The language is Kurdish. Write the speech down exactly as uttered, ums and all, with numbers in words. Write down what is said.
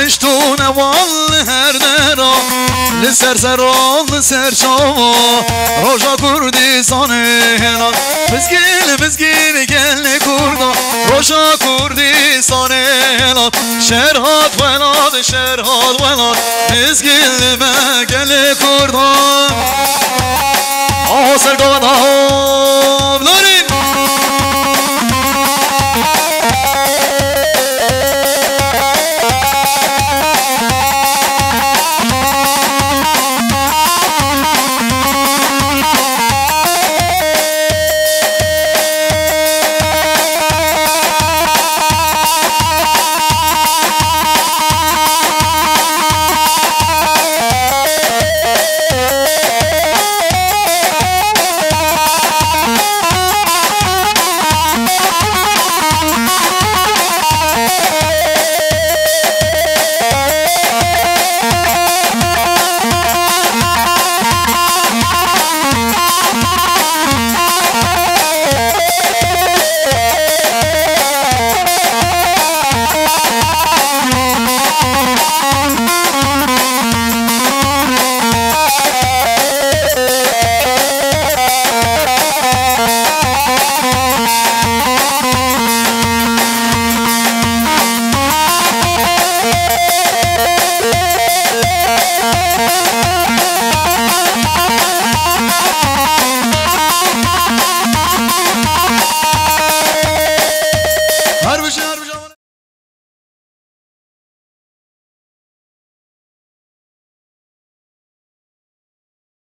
Piştû newal li her dera, li ser sera, li ser çava, roja Kurdistanê hela. Mizgîn, mizgîn gelê Kurda, roja Kurdistanê hela. Şer hat welat, şer hat welat, mizgîn li me gelê Kurda. Aho ser gava da ho, Nurîn.